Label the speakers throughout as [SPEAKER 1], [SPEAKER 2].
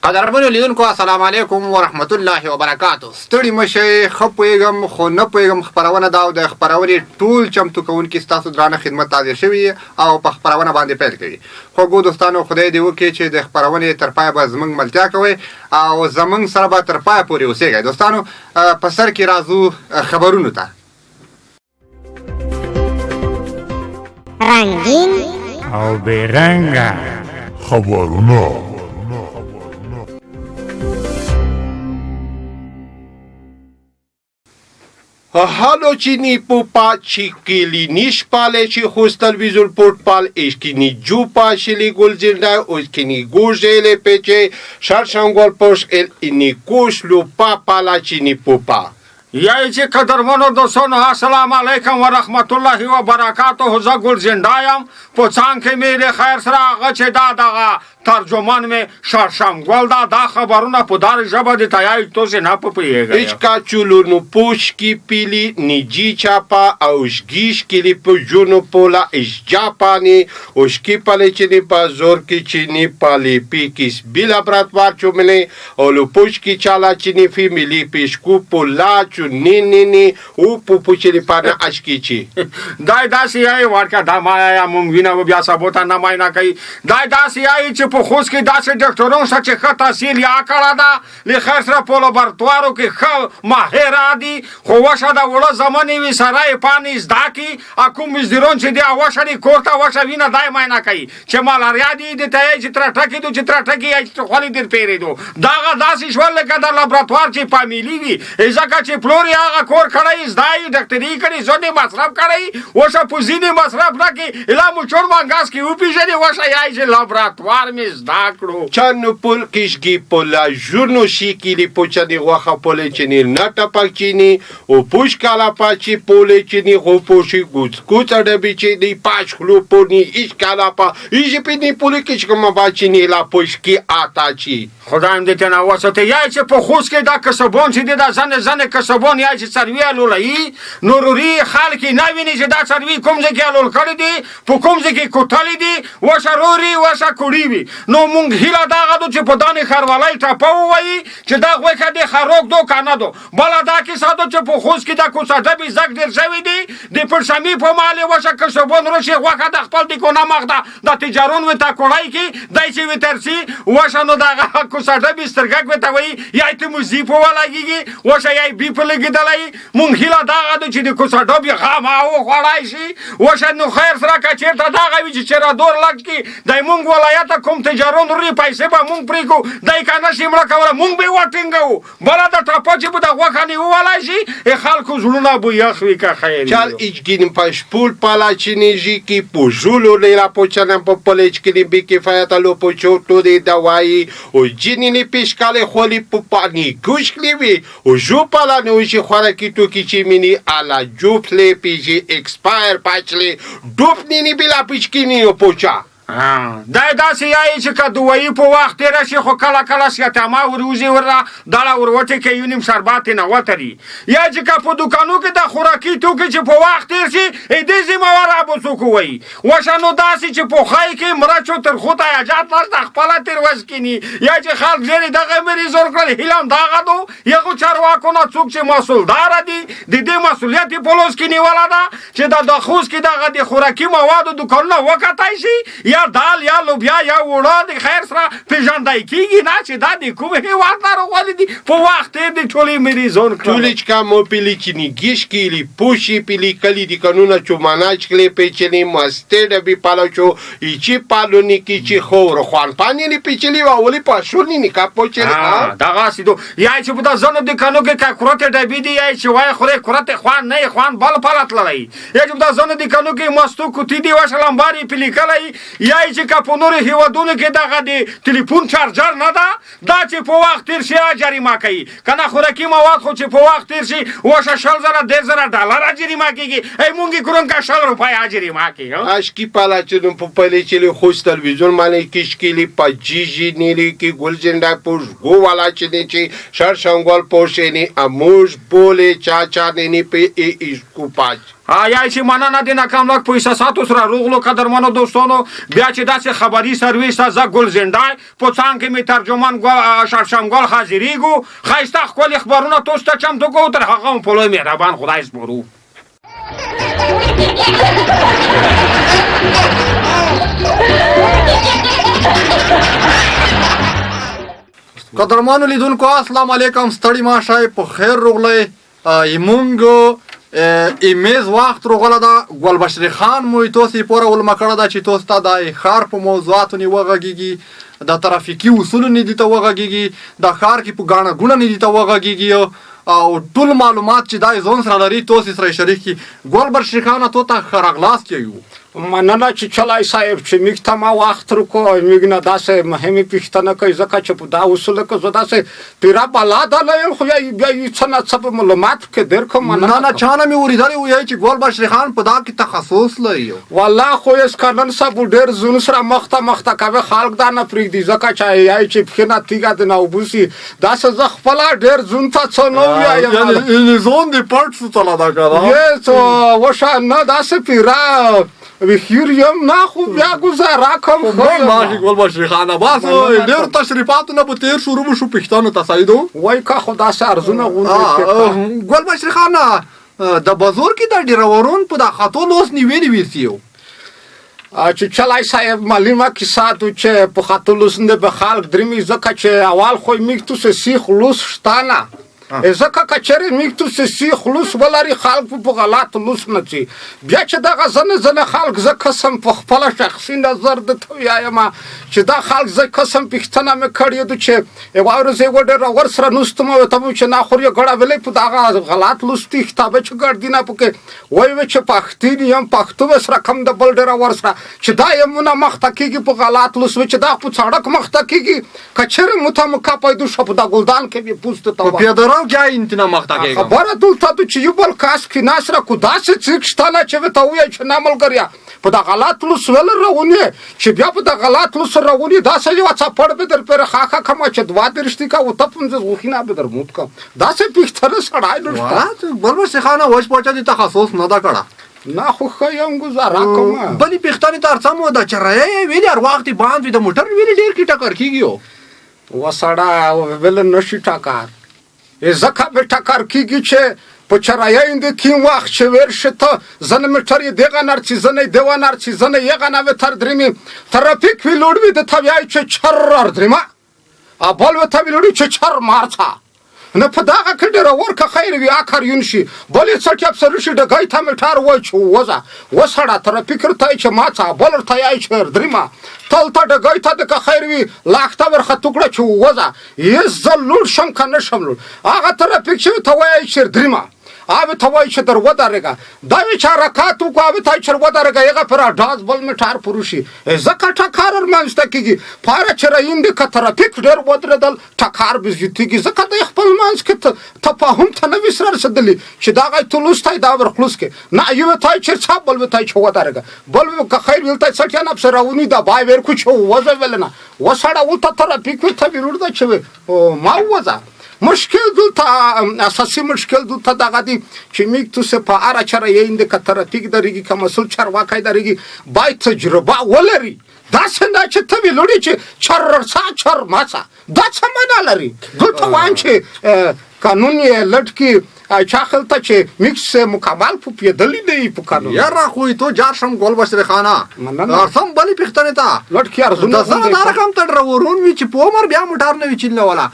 [SPEAKER 1] قدرمنو لیدونکو السلام علیکم ورحمت الله وبرکاتو. ستړي مه شئ، ښه پوهېږم خو نه پوهېږم خپرونه ده او د خپرونې ټول چمتو کوونکي ستاسو درانه خدمت ته حاضر شوي او په خپرونه باندې پیل کوي. خوږو دوستانو، خدای دې وکړي چې د خپرونې تر پایه به زموږ ملتیا کوئ او زموږ سره به تر پایه پورې اوسېږئ. دوستانو، په سر کې راځو خبرونو ته.
[SPEAKER 2] رنگین
[SPEAKER 3] او بیرنګه
[SPEAKER 4] خبرونه.
[SPEAKER 5] هالو چینی پوپا چیکیلی نیش پاله چی خوست تلویزیون پورت پال اشکینی جو پاشلی گل زنده اشکینی گوژیل پیچه شرشنگول پوش ال اینی کوش لو پا پالا چینی پوپا.
[SPEAKER 6] یای چې قدرمنو دوستانو السلام علیکم ورحمت الله وبرکاته. زه ګل زنده یم، په څنګ کې مې له خیر سره هغه چې دا دغه ترجمان مې شرشم ګل دا دا خبرونه په دار ژبه دي تیای تاسو نه پوهیږئ.
[SPEAKER 5] اچکا چولونو پوش کی پیلی نجی چاپا او شګیش کلی په جونو پولا اشجاپانی اوشکی پلی چینی په زور کی چینی پالی پی کیس بیلا براتوار چوملی او لو پوش کی چالا چینی فی ملی پیشکو پولا چو نی نی نی او پوپو چینی پانا اشکی چی.
[SPEAKER 6] دای داسې یای ورکه دا ما یا مونږ وینه بیا سبا ته نه معاینه کوي. دای داسې یای چې په خوست کې داسې ډاکټران شته چې ښه تحصیل یا کړه ده، له خیر سره په لابراتوارو کې ښه ماهر دي، خو وشه د وړه زمنې وي سره یې پانې زده کړي. کوم مزدوران چې دی وشه دي کور ته وشه وینه دای معاینه کوي چې مالاریا دي د ته چې ترټکې دو چې ترټکې یا چې خولې در پیرېدو. دغه داسې شول لکه د لابراتوار چې فامیلي وي، ځکه چې پلور یې هغه کور کړی، زده یې ډاکټري کړې، ځینې مصرف کړی، وشه په ځینې مصرف نه کړي، اله مچور منګاس کې وپېژني، وشه یای چې لابراتوار مې زده کړو.
[SPEAKER 5] چانو پول کشګي پولا ژونو شي کلی پوچنی غوښه پولې چینی نه ټپک چینی او پوش کالا پاچی پولې چینی غو پوشي ګوڅ کوڅ ډبی چینی پاچ خلو پونی ایش کالا پا ایش پینی پولې کشګم با چینی لا پوش کی آتا چی.
[SPEAKER 6] خدایم دې تنه وساته. یا چې په خوست کې دا کسبون چې دي دا ځنې ځنې کسبون یا چې څاروي الولوي، نو روري خلک یې نه ویني چې دا څاروي کوم ځای کې الول کړي دي، په کوم ځای کې کوتلي دي، وشه روري وشه کوړي وي. نو مونږ هیله دغه دو چې په دانې ښاروالۍ ټاپه ووایي چې دا غوښه دې خروک دو که نه دو. بله دا کیسه دو چې په خوست کې د کوڅه ډبې زک ډېر شوي دي، د پړسمي په مال یې وشه کسبون رشي غوښه د خپل د کونه مخ ده د تجارون وي ته کوړی کې دی چې وي ترسي وشه نو دغه کوڅه ډبې سترګک ورته وایي یا یې ته مزي په ولګېږي وشه یا یې بي په لګېدلی. مونږ هیله دغه ده چې د کوڅه ډبې غمه وخوړای شي وشه. نو خیر سره که چېرته دغه وي چې چېرته دور لګ کړي دی مونږ ولایت ته کوم تجارون وروړي پیسې به مونږ پرې کړو، دی که نه شي مړه کولی مونږ به یې وټینګوو. بله د ټاپه چې به د غوښه نه وولی شي خلکو زړونه به یخ وي که خیر وي.
[SPEAKER 5] چال اجګین پشپول پالا چینیږي کی پوژولو لیرا پوچنم په پلیچ کلی بی کفایت لو پوچو تو دی دوایی او جینی نی پیشکاله خولی په پانی ګوشکلی وی او جو پالا نوشي خوراکي توکي چې مینی الا جوفلې پیژي اکسپایر پاچلې ډوپ نینی بلا پچکینی او پوچا.
[SPEAKER 6] دا داسې یایي چې که دوایي په وخت تېره شي خو کله کله سیتما وروځي ورله دړه وروټې کوي یو نیم شربت یې نه وتري. یا چې که په دوکانو کې د خوراکي توکي چې په وخت تېر شي دې ذمه واره به څوک ووایي وشه. نو داسې چې په خای کې مرچو ترخو ته حاجت نشته خپله تېر وسکیني. یا چې خلک ډېرې دغه مریض ورکړل هیله هم دغه دو یغو چارواکو نه څوک چې مسؤلداره دي د دې مسؤلیت یې په لاس کې نیوله ده چې د خوست کې دغه د خوراکي موادو دوکانونه وکتای شي، یا دال یا لوبیا یا اوړه د خیر سره پېژندی کېږي نه چې دا د کوم هېواد ناروغوالي دي په وخت تېر دي ټولې مریضان کړل.
[SPEAKER 5] ټولیچکا مو پیلی چینی ګیش کیلی پوشی پیلی کلی دی کنونه چو مناچ کلی پیچنی مستې ډبی پالو چو ایچی پالو نیکی چی خور خوان پانی نی پیچلی وا ولی پاشونی نکا پوچلی.
[SPEAKER 6] دغه سې دو یا چې په دا ځینو دوکانو کې که کرتې ډبې دي یا چې وایي خورې کرتې خوان نه یې خوان بل پله تللی، یا چې په دا ځینو دوکانو کې مستو کوتي دي وشه لمبار یې پرې لیکلی، یا چې که په نورو هېوادونو کې دغه د تلیفون چارجر نه ده دا چې په وخت تېر شي جریمه کوي، که نه خوراکي مواد خو چې په وخت تېر شي وشه 20,000 30,000 ډالره جریمه کېږي، ای مونږ یې کړو که 20 روپۍ جریمه کوي.
[SPEAKER 5] اشکی پالا چې نو په پلي چې خوست تلویزیون باندې کشکیلي په جیجی نیلی کې ګل جنډا پوش ګو والا چې نه چې شرشنګول پوشینی اموش بولې چا چا نینی په ای ایشکو پاچ.
[SPEAKER 6] یا چې مننه دې نه کوم لږ په احساساتو سره روغلو قدرمنو دوستانو. بیا چې داسې خبري سرویس ته زه ګل زندای په څنګ کې مې ترجمان شړشم ګل حاضرېږو، ښایسته ښکلي خبرونه تاسو ته چمتو کوو. تر هغه مو په لوی مهربان خدای سپارو.
[SPEAKER 1] قدرمنو لیدونکو السلام علیکم، ستړي ما شئ، په خیر روغلی. مونږ ایمیز وخت روغله ده، ګل بشري خان مو تاسو پوره ولمه کړه ده چې تاسو ته د ښار په موضوعاتو نه وغږیږي، د ترافیکي اصولو نه دي ته وغږیږي، د ښار کې په ګاڼه ګوڼه نه دي ته وغږیږي او ټول معلومات چې دا زون سره لري تاسو سره شریک کړي. ګل بشري خان ته ته ښه راغلاست یو.
[SPEAKER 2] مننه چې چلای صاحب چې موږ ته ما وخت ورکړو او موږ نه داسې مهمې پوښتنه کوي، ځکه چې په دا اصولو کې زه داسې پیره بلاده نه یم، خو بیا یو څه نه څه به معلومات پکې درکړم. مننه.
[SPEAKER 1] نه نه، چا نه مې اورېدلی وو چې ګل بشري خان په دا کې تخصص لري.
[SPEAKER 2] والله خو یې کلن صاحب ډېر زون سره مخته مخته کوي، خلک دا نه پرېږدي، ځکه چې یای چې پښې نه تیږه د نه وبوسي. داسې زه خپله ډېر زون ته څه نه ووایم.
[SPEAKER 1] یعنې زون دې پټ سو تله ده که نه؟
[SPEAKER 2] یې څه وشه نه داسې پیره ویښیر یم نه، خو بیا ګزاره کوم.
[SPEAKER 1] ماشي ګل بشري خانه، بس ډېر تشریفاتو نه به تېر شروع به شو پښتنو ته صحیح دو.
[SPEAKER 2] وای که خو داسې ارزونه غوندې.
[SPEAKER 1] ګل بشري خانه، د بازور کې د ډریورون په د خطو لوس نیولې ویرسیو.
[SPEAKER 2] چې چلای صاحب معلومه کیسه دو چې په خطو لوس نه به خلک درمي، ځکه چې اول خو موږ ته سیخ لوس شته نه، ځکه که چېرې موږ ته سي خلوص ولري خلک په غلط لوس نه ځي. بیا چې دغه ځنې ځنې خلک زه قسم په خپله شخصي نظر درته ویایم چې دا خلک زه قسم پوښتنه مې کړې ده چې یوه ورځ یې وډېره ور سره نوستم او ته چې نه خور یې ګړه ویلې په دغه غلط لوستي کتابه چې ګړدي نه پکې وایي چې پښتین یم، پښتو به سره کم د بل ډېره ور سره چې دا یمونه مخته کېږي په غلط لوس چې دا په سړک مخته کېږي، که چېرې مو ته مکه پیدا شوه په دا ګلدان کې بې پوست ته
[SPEAKER 1] وه. پیاده رو کې انتنا مخته کېږم.
[SPEAKER 2] خبره دلته ده چې یو بل کس کې ناست را کو داسې څوک شته نه چې ورته ووایي چې نه ملګریا په دا غلط لوس ول راونې، چې بیا په دا غلط لوس راونې داسې یوه څپړ به در پرې خاښه کړم چې 32 دي که اوته 50 غوښینه به در موت کړم. داسې پښتنه سړی نشته.
[SPEAKER 1] ګل بشري خانه وچ پوچا دې تخصص نه ده کړه.
[SPEAKER 2] نه خو ښه یم ګزاره کوم.
[SPEAKER 1] بلې پښتنې ته هر څه مو د چرایه یې ویلې هر وخت یې باند وي د موټر ویلې ډېر کې ټکر کېږي.
[SPEAKER 2] وسړه ویل نه شي ټکر، ځکه به ټکر کېږي چې په چرایه اند کې وخت چې ورشي ته ځنه موټر یې دغه نرڅي ځنه یې دغه نرڅي ځنه یې هغه نه تر درېمې ترافیک وي لوړ وي د ته وایي چې چر درېمه بل ورته ویلوړي چې چر مارڅه نه په دغه کې ډېرور که خیر وي اکر یون شي بل یې څټ افسر شي ډګی ته موټر وایي چې وځه وسړه ترافیک ورته چې ما څه بل ورته یایي چې درېمه تل ته ډګی ته د که خیر وي لاښته ورختو کړه چې وځه یې زه لوړ شم که نه شم لوړ هغه ترافیک چې ورته وایي چې درېمه هغه ته وایي چې در ودرېږه دا وي چې حرکات وکړو هغه ته چې ودرېږه هغه پر ډاز بل موټر پروشي ځکه ټکر ورمنځته کېږي. پاره چې رهین دی که ترافیک ډېر ودرېدل ټکر به زیاتېږي، ځکه دی خپل منځ کې تفاهم ته نه وي سره رسېدلي چې دا غی ته لوستی دا ورخلوص کې نه یو ته چې څه بل ته چې ودرېږه بل که خیر ویل ته څټیا نه پسې راونی دا بای ورکړو چې وځه ویل نه وسړه ولته ترافیک ورته ویلوړ ده چې ما ووځه. مشکل دلته اساسي مشکل دلته دغه دی چې موږ تاسو په هره چاره یې د که ترافیک درېږي که مسؤل چارواکی درېږي باید تجربه ولري، داسې نه چې ته ویلوړي چې چر څه چر ما څه دا څه معنا لري. دلته وایم چې قانون یې لټ کړي چا خلته چې مکس مکمل پوپېدلی نه وي په قانون.
[SPEAKER 1] یاره خو یې تو جار شم ګل بشري خانه.
[SPEAKER 2] مننه.
[SPEAKER 1] سم بلې پوښتنې ته.
[SPEAKER 2] لټ کړي ارزونه
[SPEAKER 1] د زنه دا رقم ته ډرورون وي چې په عمر بیا موټر نه وي چلوله،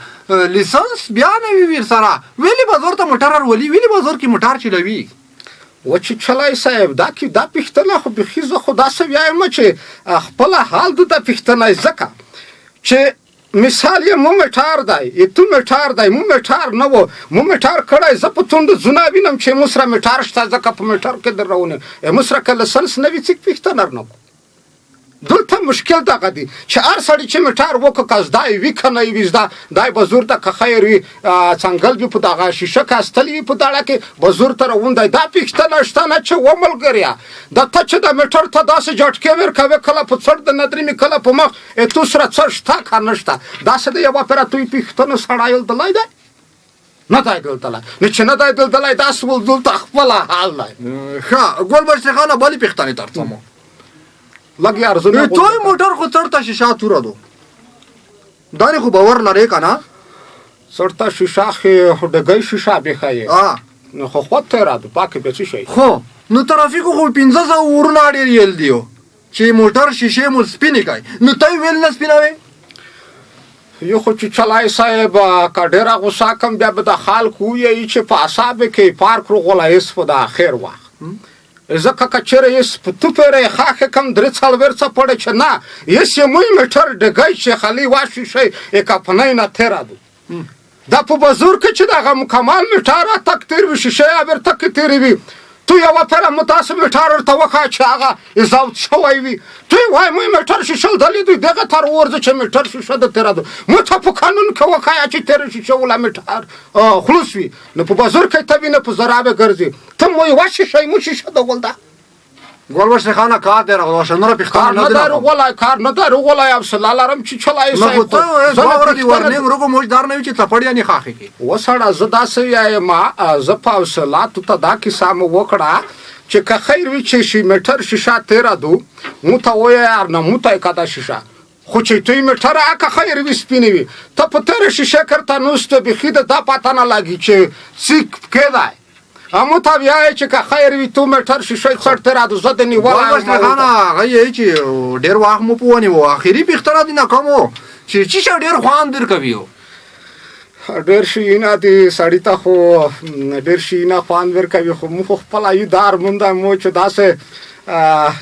[SPEAKER 1] لیسنس بیا نه وي ورسره، ویلې بازار ته موټر ورولي، ویلې بازار کې موټر چلوي.
[SPEAKER 2] و چې چلای صاحب دا کې دا پوښتنه خو بیخي زه خو داسې وایم چې خپله حال د دا پوښتنه ځکه چې مثال یې مو موټر دی، یې تو موټر دی، مو موټر نه و، مو موټر کړی، زه په تونډو ځونه وینم چې مو سره موټر شته ځکه په موټر کې در روان یم، مو سره که لسنس نه وي څوک پوښتنه نه کوو. دلته مشکل دغه دی چې هر سړي چې موټر وکړ که زده یې وي که نه یې وي زده، دی به زور ته که خیر وي څنګل وي په دغه شیشه که استلی وي په دړه کې به زور ته روان دی. دا پوښتنه شته نه چې وملګریا د ته چې د موټر ته داسې جټکې ورکوې کله په څټ د نه درېمې کله په مخ تو سره څه شته که نه شته، داسې د یوه پرتوی پوښتنه سړی دلی دی. نه دی دلدلی، نو چې نه دی دلدلی دا سول دلته خپله حال دی.
[SPEAKER 1] ښه ګل بشر خانه بلې پوښتنې ته ورځم.
[SPEAKER 2] لږ یې ارزونه
[SPEAKER 1] توی موټر خو چرته شیشه توره دو، دا خو باور لرې که نه؟
[SPEAKER 2] چرته شیشه خې ډګۍ شیشه بې ښایې، نو خو خود تېره ده، پاکې بیا څه شی.
[SPEAKER 1] خو نو ترافیکو خو 500 ورونه ډېر یل دیو چې موټر شیشې مو سپینې کړئ، نو ته یې ویل نه سپینوې؟
[SPEAKER 2] یو خو چې چلای صاحب که ډېره غوسه کم بیا به د خلکو ووایي چې په اعصابو کې پارک روغولی هېڅ په د اخر وخت، ځکه که چېرې یې تو پېره یې خاښې کم درې څلوېښت څپړې چې نه هېڅ یې موی میټر ډګی چې خلی وا شیشه یې کفنۍ نه تېره ده. دا په بزور کې چې دغه مکمل میټر تک تېر وي، شیشه یې بېرته کې تېرې وي، تو یوه پېره متاسف میټر ورته وښایه چې هغه ضبط شوی وي، تو یې وایي موی میټر شیشه دلې دوی دغه تر ورځه چې میټر شیشه د تېره ده، مو ته په قانون کې وښایه چې تېره شیشه ولا میټر خلوص وي، نو په بازار کې ته وي نه په زرابه ګرځي، ته مو یوه شیشه مو شیشه ده ول ده.
[SPEAKER 1] ګل بشر خانه کار دی راغلی شه، نوره پوښتنه نه دی
[SPEAKER 2] راغلی، کار نه دی راغلی، حوصله لرم چې چلای
[SPEAKER 1] صاحب. خو ته دوه ورځې ورنیم رګو موج دار نه وي چې څپړ یعنې خاښې کې.
[SPEAKER 2] وسړه زه داسې وایم، زه په حوصله تو ته دا کیسه مو وکړه چې که خیر وي چې شي میټر شیشه تېره دو مو ته ووایه یار نه مو ته یې که دا شیشه، خو چې توی میټر که خیر وي سپینې وي، ته په تېره شیشه کرته نوسته بیخي د دا پته نه لګي چې څه کېدای. امو ته بیا یې چې که خیر وي تو میټر شیشه څړ تېره ده، زه د نیولی
[SPEAKER 1] یم. بشر خانه هغه یې چې ډېر وخت مو په ونیو، اخري پوښتنه دې نه کوم چې څه شی ډېر خوند درکوي؟
[SPEAKER 2] ډېر شیونه دي سړي ته، خو ډېر شیونه خوند ورکوي، خو موږ خو خپله یو دا ارمون دی مو چې داسې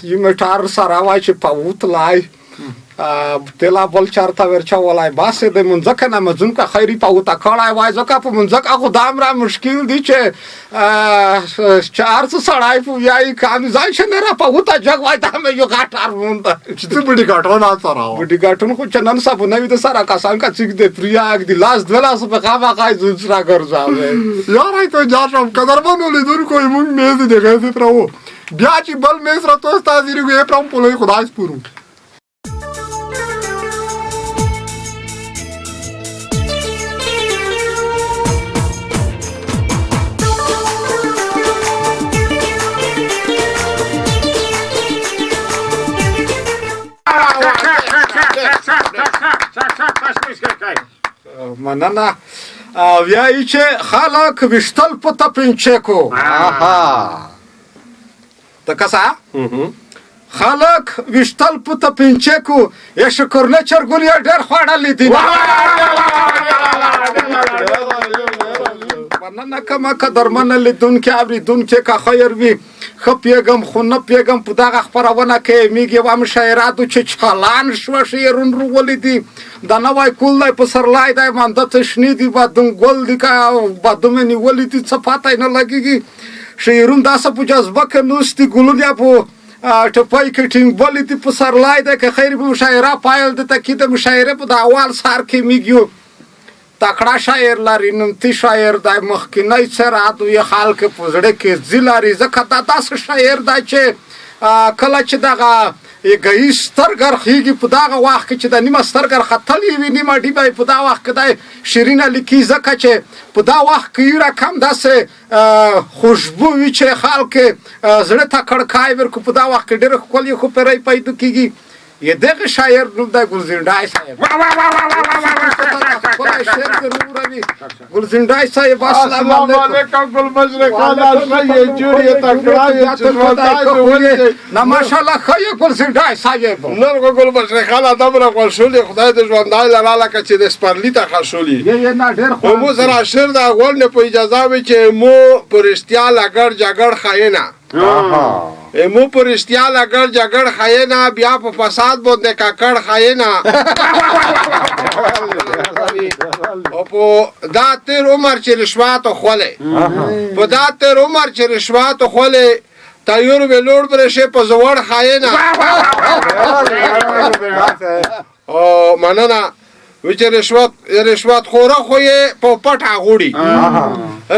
[SPEAKER 2] یو میټر سره وای چې په وتلای تیلا بل چارته ورچولای باسې د منځکه نه مځونکه خیري په وته کړی وای، ځکه په منځکه خو دامره مشکل دی چې چې هر څه سړی په ویایي کام ځای چې نه را په وته جګ وای، دا مې یو غټ ارمون دی
[SPEAKER 1] چې څه بډي ګاټونه سره
[SPEAKER 2] وه. بډي ګاټون خو چې نن سبا نه وي د سره کسان که څوک د پریاګ دي لاس دوه لاس په خامخا یې ځون سره ګرځاوی.
[SPEAKER 1] یاره ته جار شم قدرمنو لیدونکو یې موږ مېز د غېزې پره و، بیا چې بل مېز راته حاضرېږو یې پرم په لوی خدای سپورو.
[SPEAKER 2] مننه. ویایي چې خلک ویشتل په تپنچې کو. ته کسا خلک ویشتل په تپنچې کو، یې شکرنه چرګون یې ډېر خوړلي دي. مننه کومه قدرمنه لیدونکې اورېدونکې، که خیر وي ښه پوهېږم خو نه پوهېږم په دغه خپرونه کې میږ یوه مشاعره دو چې چالان شوه شعرونه رغولي دي. دا نوی کول دی پسرلی دی، مانده څه شنې دي، بادوم ګل دي که بادوم یې نیولي دي، څه پته یې نه لګېږي. شعرونه داسې په جذبه کې نوست دي، ګلونه یې په ټپۍ کې ټینګولي دي. پسرلی دی که خیر په مشاعره پیل دی ته کې د مشاعرې په د اول سر کې میږ یو تکړه شاعر لري، نومتي شاعر دی، مخکینی څېره دوی خلک په زړه کې ځي لري، ځکه دا داسې شاعر دی چې کله چې دغه ګهیځ سترګه رخېږي په دغه وخت کې چې د نیمه سترګه رختلې وي، نیمه ډیبه یې په دا وخت کې دی شعرونه لیکي، ځکه چې په دا وخت کې یو رقم داسې خوشبو وي چې خلک زړه ته کړکای ورکړي. په دا وخت کې ډېرې ښکلې ښوپېرۍ پیدا کېږي. یې دغه شاعر نوم دی ګلزنډای صاحب. ګلزنډای صاحب السلام
[SPEAKER 5] علیکم. ګل مشر خان ښه یې جوړ یې تکړه یې چې ژوندی دې ولید.
[SPEAKER 2] نه ماشاءالله ښه یې ګلزنډای صاحب.
[SPEAKER 5] نن خو ګل مشر خان دومره خوښولي، خدای دې ژوندی لره لکه چې د سپرلي ته خښولي.
[SPEAKER 2] یې نه ډېر
[SPEAKER 5] خو مو سره شعر د غونډې په اجازه وي چې مو په رښتیا لګړ جګړ خاینه، مو په رښتیا لګړ جګړ خاینه، بیا په فساد باندې ککړ خاینه، او په دا تېر عمر چې رشوت خولی، په دا تېر عمر چې رشوت خولی، تیور مې لوړ برشې په زوړ خاینه. او مننه وی چې رشوت خوره خو یې په پټه غوړي،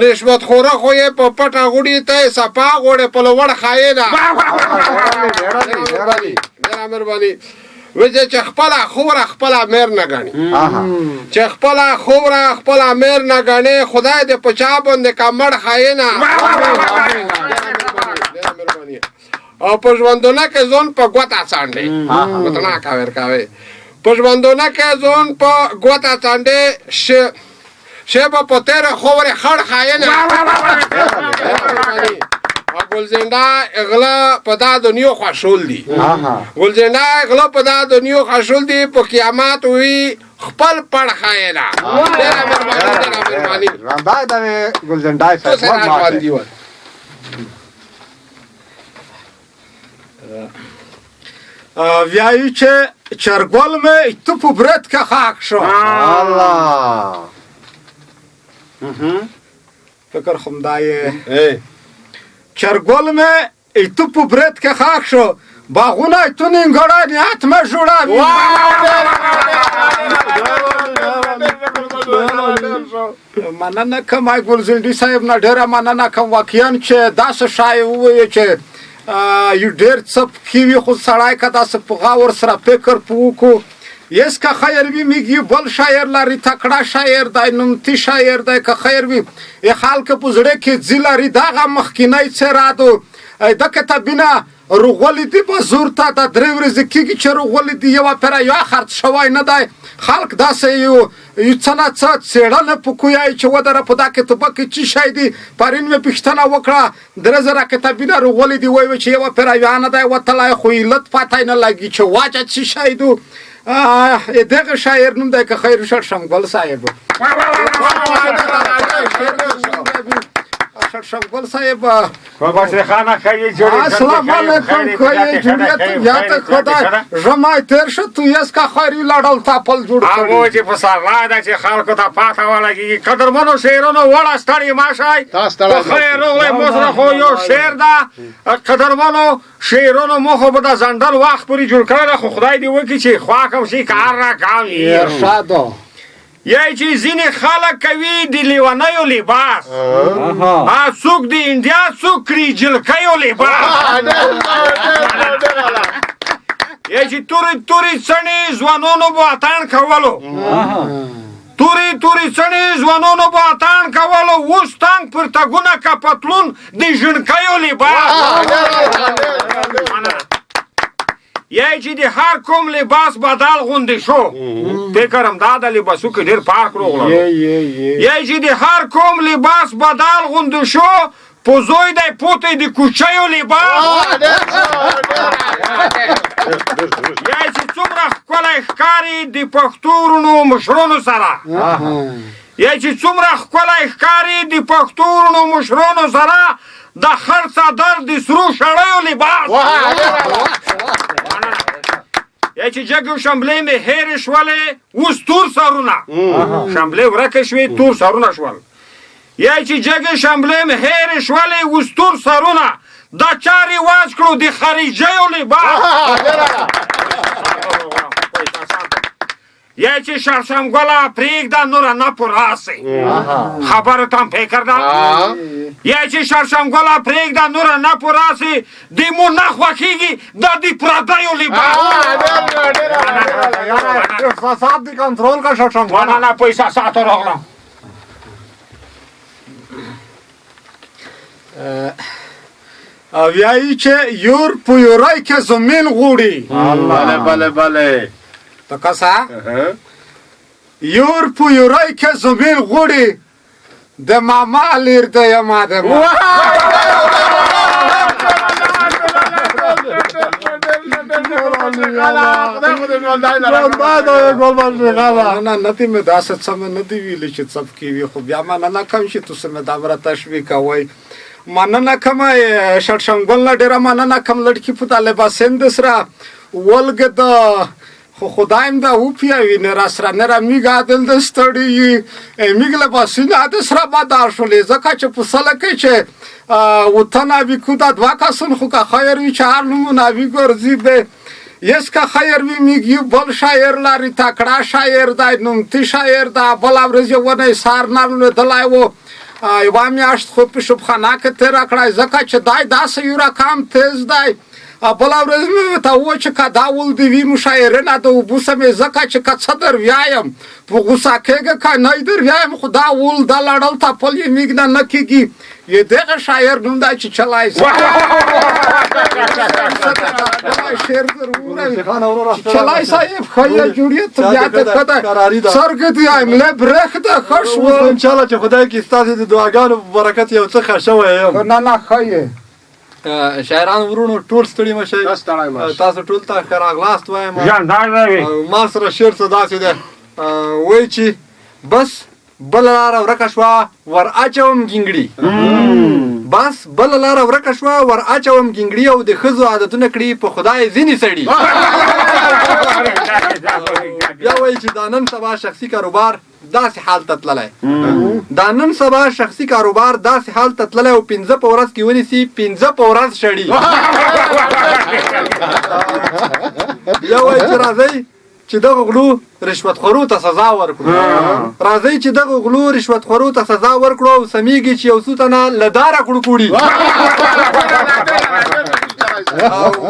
[SPEAKER 5] رشوت خوره خو یې په پټه غوړي، ته یې صفا غوړې په لوړ خاینه. ډېره مهرباني. وځي چې خپله خوره خپله مېر نه ګڼي، چې خپله خوره خپله مېر نه ګڼي، خدای دې په چا باندې کا مړ خاینه. او په ژوندونه کې ځون په ګوته څنډې، ګوتنا کاوې کاوې، په ژوندونه کې ځون په ګوته څنډې، شیبه په تېره خورې خړ خاینه. او ګلزنډا غله په دا دنیو خوشول دي، ګلزنډا غله په دا دنیو خوشول دي، په قیامت وی خپل پړ خاینه. ډېره مهرباني، ډېره مهرباني.
[SPEAKER 1] ژوندی د وي ګلزنډای
[SPEAKER 5] تو
[SPEAKER 1] صاحب.
[SPEAKER 5] سره ژوندي وه.
[SPEAKER 2] ویایي چې چرګل مې ته په برت کې خاک شو.
[SPEAKER 1] الله.
[SPEAKER 2] فکر خو دا یې چرګل مې ته په برت کې خاک شو، باغونه ته نیمګړی نیت مې جوړوي. مننه کوم ای ګلزنډي صاحب نه، ډېره مننه کوم واقعا چې داسې شی ووایي چې یو ډېر څه پکې وي، خو سړی که داسې په غور سره فکر په وکړو، یس که خیر وي میږي بل شاعر لري، تکړه شاعر دی، نومتي شاعر دی، که خیر وي یې خلک په زړه کې ځي لري. دغه مخکینی څېره دو د کتابینه رغولي دي بازور ته، دا درې ورځې کېږي چې رغولي دي، یوه پیره یو خرڅ شوی نه دی. خلک داسې یو یو څه نه څه څېړنه په کوی چې ودره په دا کتابه کې چی شی دي. پرون مې پوښتنه وکړه، 3000 کتابونه رغولي دي، وایي چې یوه پیره یو نه دی وتلی، خو علت پته یې نه لګي چې واجه څه شی دو. دغه شاعر نوم دی که خیر شړشمګل صاحب. شړشمګل صاحب السلام علیکم. کوی جوړیت یاد خدای ژمی تیر شو، تو یس کا خیر لړل تاپل جوړ کړی.
[SPEAKER 6] هغه چې په سرلا ده چې خلکو ته پاته ولګېږي. قدرمنو شعرونو وړه ستړي مه شئ، په خیر راغلی. مو سره خو یو شعر ده. قدرمنو شعرونو مو خو به د ځنډل وخت پورې جوړ کړی ده، خو خدای دې وکړي چې خوا کم شي کار را کم وي.
[SPEAKER 2] ارشاد
[SPEAKER 6] یی چې ځینې خلک کوي د لیونیو لباس، څوک د انډیا څوک کړي جلکیو لباس، یی چې تورې تورې څڼې ځوانانو به اتڼ کولو، تورې تورې څڼې ځوانانو به اتڼ کولو، اوس تنګ پرتګونه که پتلون د ژڼکیو لباس. یی چې د هر کوم لباس بدل غوندې شو، فکر هم دا د لباسو کې ډېر پارک روغلو. یی چې د هر کوم لباس بدل غوندې شو، په زوی دی پوتی د کوچیو لباس. یی چې څومره ښکلی ښکاري د پښتو وروڼو مشرونو سره، یی چې څومره ښکلی ښکاري د پښتو وروڼو مشرونو سره، د خړ څادر د سرو شړیو لباس. یا چې جګو شملې مې هېرې شولې، اوس تور سرونه شملې ورکې شوې، تور سرونه شول. یا چې جګې شملې مې هېرې شولې، اوس تور سرونه، دا چا رواج کړو د خارجیو لباس. یا چې شړشم ګله پرېږده نوره نه په راسې، خبره ته هم فکر ده. یا چې شړشم ګله پرېږده نوره نه په راسې، دې مو نه خوښېږي دا د پردیو لباس.
[SPEAKER 1] احساسات دې کنټرول کړه شړشم ګله.
[SPEAKER 6] نه نه په احساساتو راغلم.
[SPEAKER 2] او یایی چې یور په یورای کې زمین غوړي.
[SPEAKER 5] بله بله بله.
[SPEAKER 2] ته کسا یور په یورای کې زمین غوړي، د ماما لیر دی ما د ما. نه نه دي مې داسې څه مې نه دي ویلي چې څه پکې وي، خو بیا مننه کوم چې تاسو مې دومره تشویق کوئ. مننه کوم شړشمګل نه ډېره مننه کوم. لړکي په دا لباسین د سره ولګېده، خو خدای هم دا وپیاوي، نه را سره نه را میږ عادل د ستړي یي، میږ لباسونه د سره بدل شولې، ځکه چې په سله کې چې وطن ابي کو دا دوه کسان خو که خیر وي چې هر نومونه وي ګرځي به. یس که خیر وي میږ یو بل شاعر لري، تکړه شاعر دی، نومتي شاعر ده. بله ورځ یې ونه سهار نه لوېدلی و، یوه میاشت خو په شبخانه کې تېره کړی، ځکه چې دی داسې یو رقم تېز دی. بله ورځ مې ورته وویل چې که دا ول دې وي مشاعره نه د اوبو سمې ځکه چې که څه در ویایم په غوسه کېږه که نه در ویایم خو دا ول دا لړل تپل یې میږ نه نه کېږي یې دغه شاعر نوم دی چې چلای شعر در چلای صاحب ښه یې جوړ یې طبیعت ښه دی څرګه دی امله برېښ ده ښه شو
[SPEAKER 1] ان شاء الله چې خدای کې ستاسو د دعاګانو په برکت یو څه ښه شوی یم.
[SPEAKER 2] نه نه ښه یې.
[SPEAKER 1] شاعران ورونو ټول ستړي مه شئ، تاسو ټول ته ښه راغلاست وایم. ما سره شعر څه داسې دی، وایي چې بس بله لاره ورکه شوه ور اچوم ګینګړي، بس بله لاره ورکه شوه ور اچوم ګینګړي، او د ښځو عادتونه کړي په خدای ځینې سړي. بیا وایي چې دا نن سبا شخصي کاروبار داسې حال ته تللی، دا نن سبا شخصي کاروبار داسې حال ته تللی او 5 په ورځ کې ونیسي 5 په ورځ شړي. بیا وایي چې راځئ چې دغه غلو رشوتخورو ته سزا ورکړو، راځئ چې دغه غلو رشوتخورو ته سزا ورکړو او سمیږي چې یو څو تنه له داره کړو کوړي.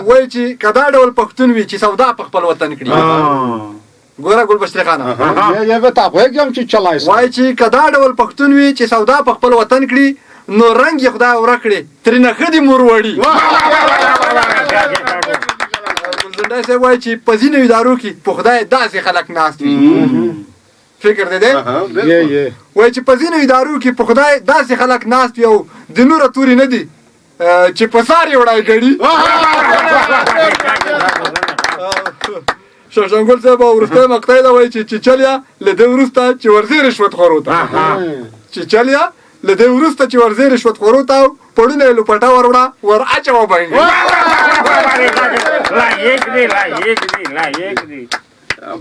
[SPEAKER 1] وایي چې که دا ډول پښتون وي چې سودا په خپل وطن کړي. ګوره ګل بشري خانه،
[SPEAKER 2] یې به تا پوهېږم چې چلای سم.
[SPEAKER 1] وایي چې که دا ډول پښتون وي چې سودا په خپل وطن کړي نو رنګ یې خدای ورک کړي ترېنه ښه دي مور وړي. ګلزنډی صاحب وایي چې په ځینو ادارو کې په خدای داسې خلک ناست وي، فکر دې دی؟ وایي چې په ځینو ادارو کې په خدای داسې خلک ناست وي او د نوره توري نه دي چې په سار یې وړای ګړي. شرشنګل صاحب وروستی مقطع ده، وایي چې چچلیا له دې وروسته چې ورځې رشوتخورو ته، چچلیا له دې وروسته چې ورځې رشوتخورو ته پړونه یې لوپټه وروړه ور اچوه بنګړي.
[SPEAKER 6] لایق دی، لایق دی، لایق دی.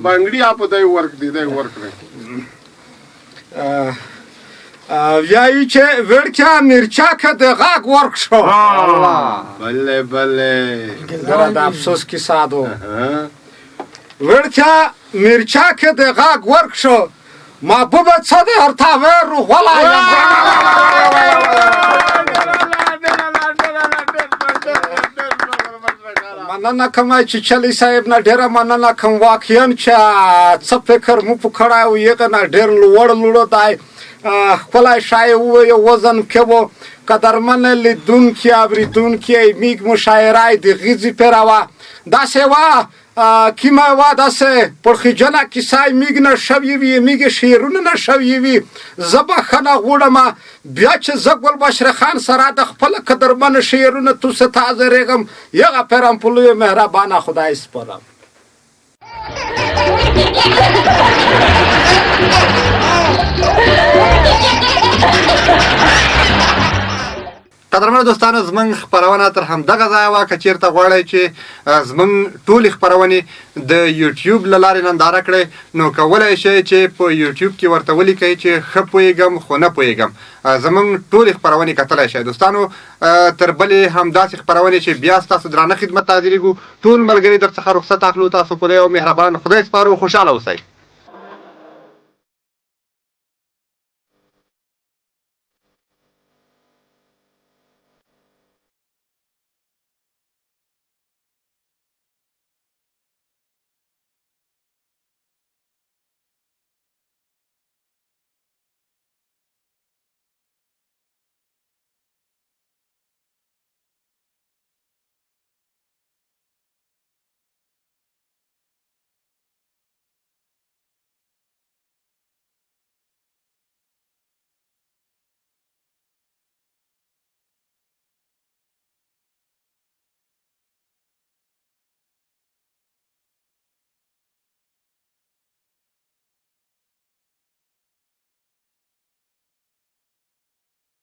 [SPEAKER 5] بنګړي اپ دی ورک دی، دی ورک دی.
[SPEAKER 2] ویایي چې وړکیا میرچاکه د غاږ ورک شو.
[SPEAKER 5] بله بله
[SPEAKER 2] ګره د افسوس کیسه ده. وړکیا میرچاکه د غاږ ورک شو، محبوبه څه دی ورته ویل روغولی یم. مننه کوم چې چلی صاحب نه ډېره مننه کوم، واقعا چې څه فکر مو په کړی او هغه نه ډېر لوړ لوړ دی. ښکلی شی وویو، وزن کې و. قدرمن لیدونکي اورېدونکي میږ مشاعره د غیزې پیره وه، داسې وه کیمه وه، داسې پړخیجنه کیسه میږ نه شوې وي، میږ شعرونه نه شوې وي. زه بښنه غواړم بیا چې زه ګل بشر خان سره د خپل قدرمن شعرونه توسه ته حاضرېږم، هغه پیرم په لوی مهربانه خدای سپارم.
[SPEAKER 1] قدرمنو دوستانو، زمونږ خپرونه تر همدغه ځایه وه. که چیرته غواړئ چې زمونږ ټولې خپرونې د یوټیوب له لارې ننداره کړئ نو کولی شئ چې په یوټیوب کې ورته ولیکئ چې ښه پوهېږم خو نه پوهېږم، زمونږ ټولې خپرونې کتلی شئ. دوستانو تر بلې همداسې خپرونې چې بیا ستاسو درانه خدمت ته حاضرېږو، ټول ملګري در څخه رخصت اخلو. تاسو په لوی او مهربان خدای سپارو. خوشحاله اوسئ.